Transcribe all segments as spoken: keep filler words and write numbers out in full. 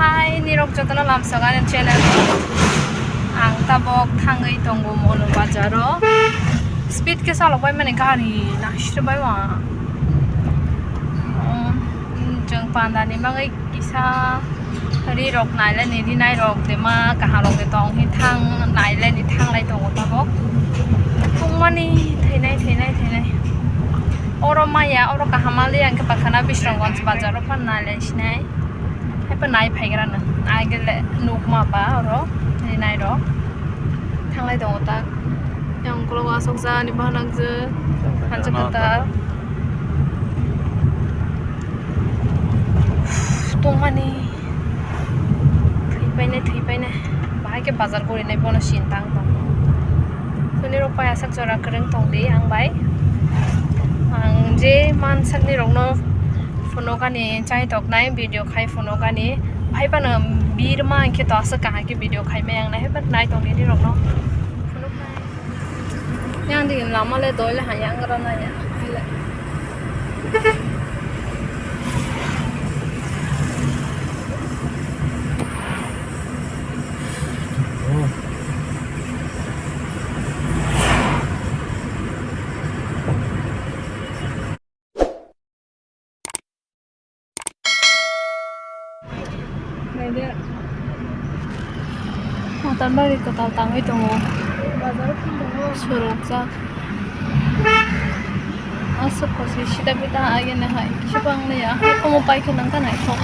Hai, nirok jotono lamsok ani channel. Ang tabok thangwi tongo Monu Bazaro. Speed khe chalok bai mani gari naisre bai ma. Um, chwng panda ni bagwi kisa ri rok nailani, rinai rok de ma kaham rok de tong hi thang nailani thanglai tongo tabok. Tungmani thainai, thainai, thainai. Oro maya, oro kaham ali ang khe pakhana Bisramganj bazaro phan nailai sinai. Haipa nai phaigrano. Agele nukma ba oro rinai rok. Thanglai tongo ta. Yang ukulok asok ja ni bahanang je. Hanjak kwtal. Tongmani. Thwi painai, thwi painai. Bahai khe bazar gorinai bono sinta ang tong. Thwini rok pai asak jora kwrwng tong di ang bai. Ang je man sakni rokno phunukani chai toknai video khai phunukani. Hai phano birma hinkhe to aswk kaham khe video khai maya ang nai, hai phano nai tong nini rokno phunuknai. Yang di lama le doi le hayang ro na ya. Naidi. Motor bari kwtal tangwi tongo. Sorok jak. Aswk kosi sida bida agini hai. Kisa bang liya. Hai komo pai khe nang ka naithok.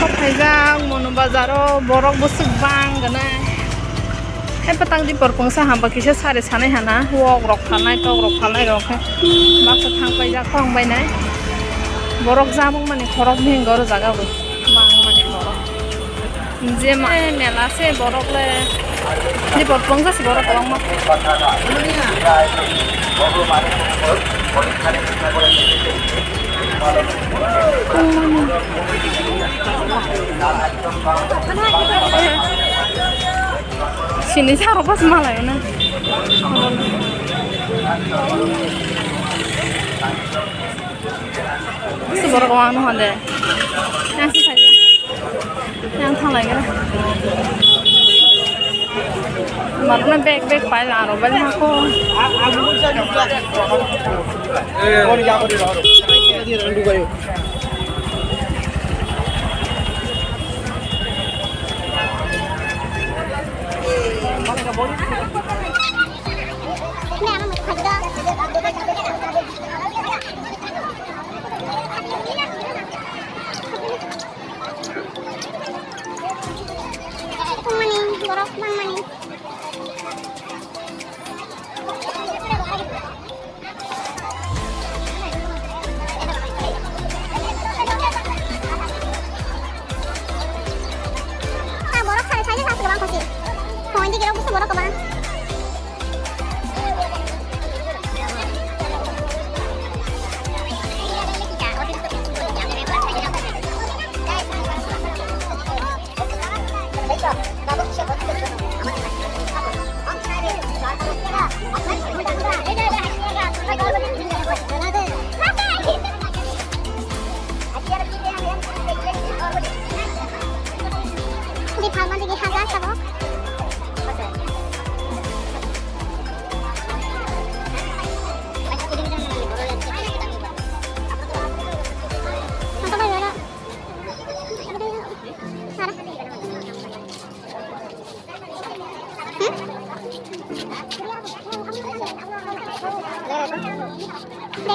Sok phaijak Monu Bazar o, borok bwswk bang gwnai. Hai bwtang di borok bwngsa hamba kisa sari sanai hana, wok rok phalnai, tok rok phalnai rok khe baksa thang paijak, thang painai. Borok jamung mani khorok bihing oro jaga bo bang mani borok. Je ma-, mela se borok le. Ni borok bangsa se borok kwbangma. Sini sa rok pas malai na. Bwswk borok kwbang nw hande. Yang si saja. Yang thanglai khe. Marokno bag bag pai la aro bai hako. Tongmani, borok nangmani. Ah, borok sari sari sasi gabang kosi. Phone di gero busu borok gabang.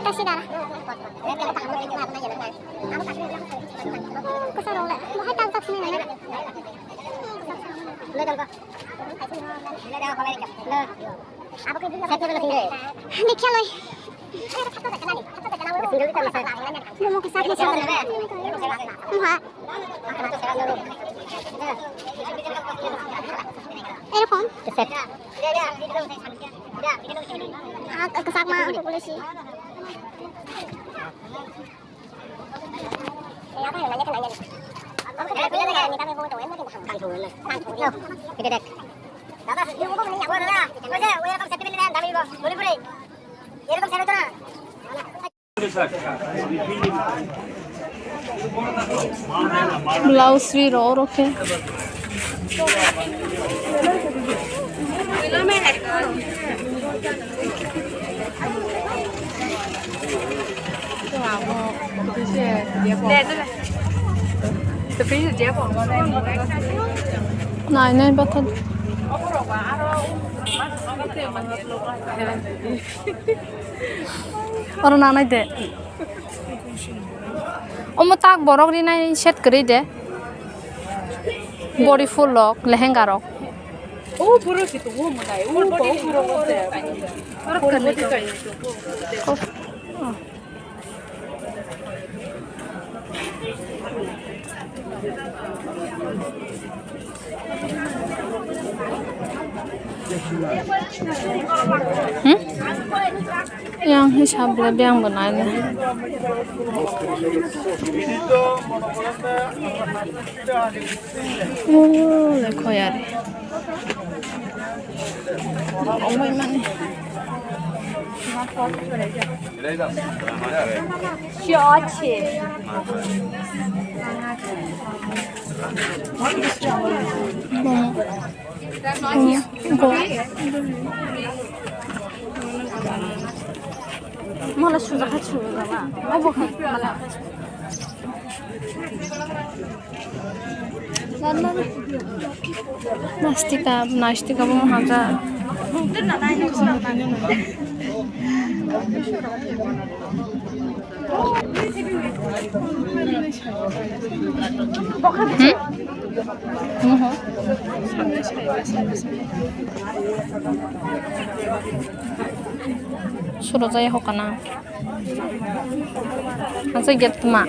Taxi dara. Kwcharo le. Bahai tak tak sini nana. Dikha loi. Bomo kwchak ni sabo. Wngha. Erokom. Ah, kwchakma ang bolesi. Blouse ri ro oro khe. Nai nai bathak. Oro nanai de. Omo tak borok rinai set kwrwi de. Body full rok, lehenga rok. O buro si tongo mwtai. O ba o buro o se. Buro body kai. Hmm? Yang hisab le beng bo nai le. Oh, le khoyari. Ongoi mani. Momo. Momo. Mala sujakha sujakha. Obo kha mala. Nastika, nastika bo hamjak. Hmm? Oho. Suro jaya hokana. Hansai gate tma.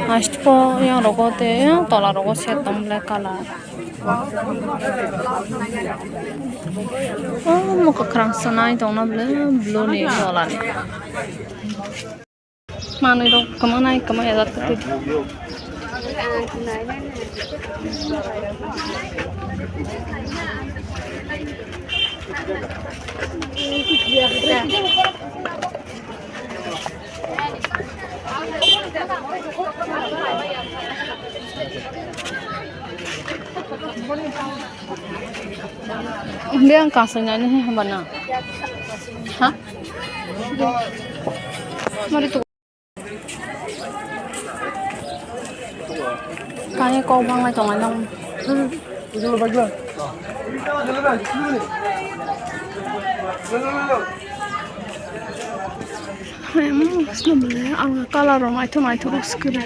Haste po yang rogo te yang tola rogo set tong black color. Oh, mo kwkhwrang sanai tongna ble blue ni tola ni. Manwi rok kwma nai kwma ya jat kwtwi. Hindi ang kaso niya, ano yung haba na? Ha? Mari tu. Kaya ko bang na tonga nang. Hai mo sna bole ang color rom aitho aitho rok skri.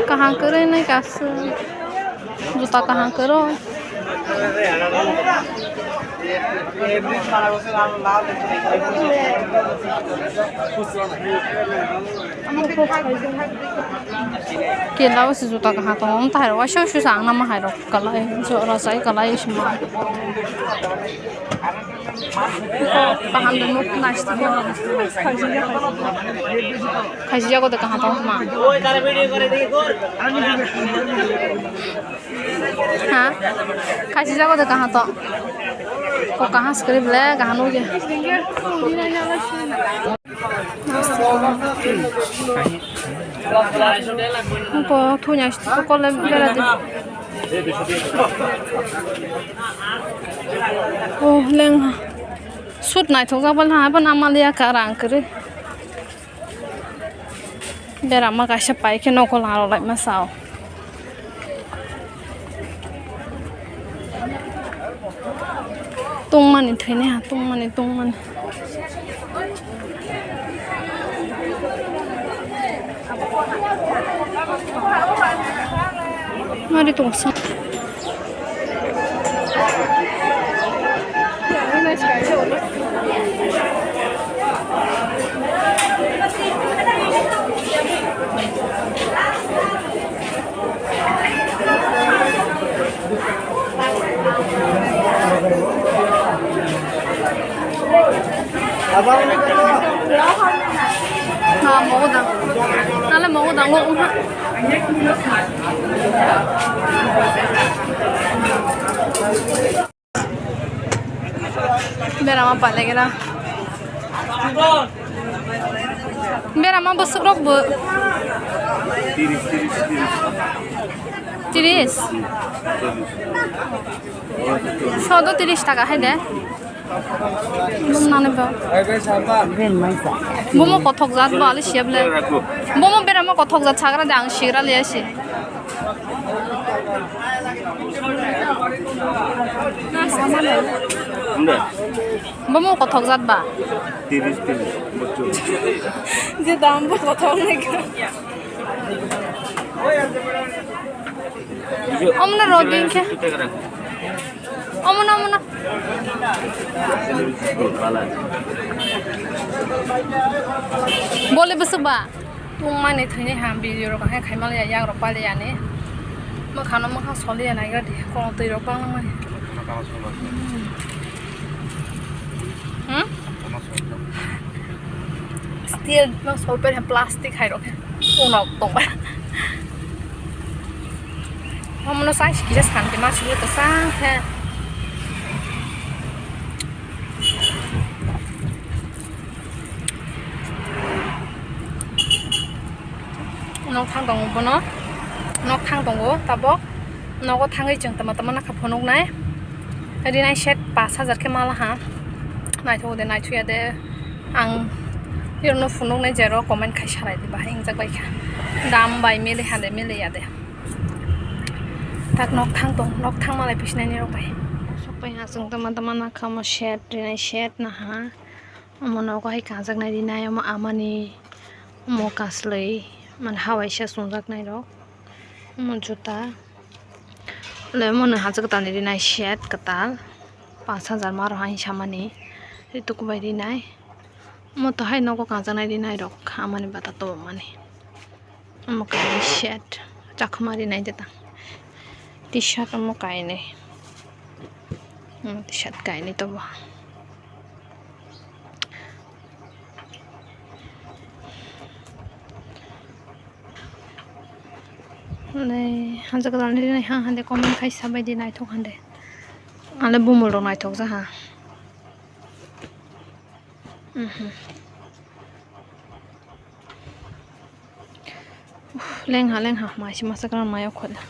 Kaham kwrwi nai kasu. Juta kaham kwrwi. Kela o se juta kaham tongo, wng tai rok waisa waisa se ang nang ma hai rok kalai, jora sai kalai se ma. Kaham de nuk nai se. Khaisi jago de kaham tong ma. Ha? Khaisi jago de kaham tong. Ko kaham skri ble kaham nugya. Ko thunya sto ko le bera di. Oh, leng. Sut naithokjak bal ha, ban amalia ka rang kwrwi. Berama kaisa pai khe nogo laro lai ma sao. Tungmani thwini ha, tungmani, tungmani. Mari tongsa. Ha, mogo dang. Nale mogo dang, o, o, ha. Berama palegra. Berama bwswk rok bo. Tiris. Sodo tiris taka hai de. Bumnani bo. Bumo kothok jat bo ali siya ble. Bumo berama kothok jat sagra de ang sigra le asi. Bumung kothok jat ba? Tiris, tiris, bocchor. Je dam bo kothok nai ka. Omno roding khe. Omno, omno. Bole bwswk ba? Tungmani thwini ha video rok hai khaimaliya, yak rok paliya ni. Mwkhang no mwkhang soliya naigra di, kono twi rok bang nang mani. Hmm? Steel no sol per plastic hai rok he. Unok tong ba. Omono sai kisa santi ma sile to sa he. Nok thang tongo bono. Nok thang tongo tabok. Nogo thangwi chwng tama tama nakha phunuknai. Rinai set pash hajar khe mala ha. Naithok de naithok ya de. Ang irno phunuknai jero comment khai salai di bahai wngjak bai kha. Dam bai mele ha de mele ya de. Tak nok thang tong, nok thang malai pisinai ni rok bai. Sok pai ha chwng tama tama nakha mo set, rinai set naha. Omo nogo hai kanjaknai rinai, omo amani, omo kaslwi, mane hawaisa chumjaknai rok, omo juta, le omo nwng hachwk kwtalni rinai set kwtal, pash hajar ma rok hai samani, rituk bai rinai, omo to hai nogo kanjaknai rinai rok amani bata tobokmani. Omo kainwi shirt, chakma rinai jeta. T-shirt omo kainwi. Omo T-shirt kainwi tobo. Nai, hanjak kwtal ni rinai ha hande comment khai sabai di naithok hande. Ale bumul rok naithok jaha. Mhm. Uf, lengha, lengha, mai se masa kwrwng mai o khoda.